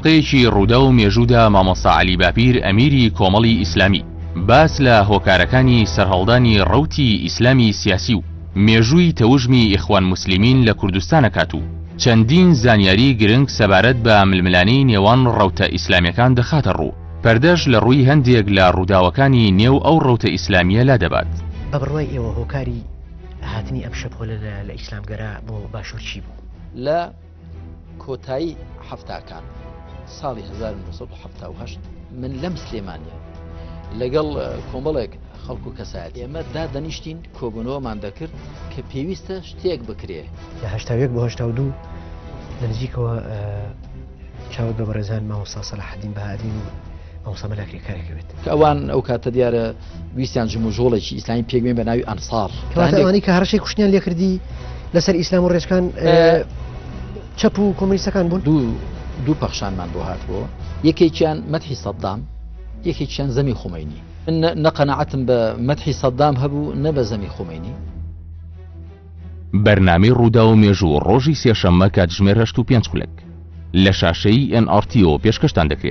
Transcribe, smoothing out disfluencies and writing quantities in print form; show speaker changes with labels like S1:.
S1: قەیەکی ڕووداو و مێژوودا مامۆستا عەلی باپیر ئەمیری کۆمەڵی ئیسلامی باس لە هۆکارەکانی سەرهەڵدانی ڕەوتی ئیسلامی سیاسی و مێژووی تەوژمی ئیخوان موسلیمین لە کوردستان ئەکات و چەندین زانیاری گرنگ سەبارەت بە ململانێی نێوان ڕەوتە ئیسلامیەکان دەخاتە ڕوو، پەردەش لە ڕووی هەندێک لە ڕووداوەکانی نێو ئەو ڕەوتە ئیسلامیە لادەبات.
S2: بە بڕوای ئێوە هۆکاری هاتنی ئەم شەپۆلە لە ئیسلامگەرا بۆ باشوور چی بوو؟
S3: لە کۆتایی حەفتاکان ساڵی 1970 من لەم سلێمانە لەگەڵ کۆمەڵێک خەڵکو و کەسایەت ئێمە دادەنیشتین کۆبوونەوەمان دەکرد کە پێویستە شتێک بکرێ.
S2: لە 81 بۆ 82 لە نزیکەوە چاوت بە بەڕێزان مامۆستا سەلاحەدین بەهادین و مامۆستا مەلا کرێکارێک بێت.
S3: کە ئەوان ئەو کاتە دیارە ویستیان جموجۆڵێکی ئیسلامی پێک بێن بە ناوی ئەنسار.
S2: کەواتە ئەوانەی کە هەڕەشەی کوشتنیان لێکردی لەسەر ئیسلام و ڕێچکان چەپ و کۆمۆنیستەکان بوون؟
S3: دوو پەخشانمان بۆ هاتبووە، یەکێکیان مەدحی سەدام، یەکێکیان زەمی خومەینی. من نە قەناعەتم بە مەدحی سەدام هەبوو نە بە زەمی خومەینی.
S1: بەرنامەی ڕووداو و مێژوو ڕۆژی سێشەممە کاتژمێر هەشت و پێنج خولەک لە شاشەی ئێن ئاڕ تیەوە پێشکەشتان دەکرێت.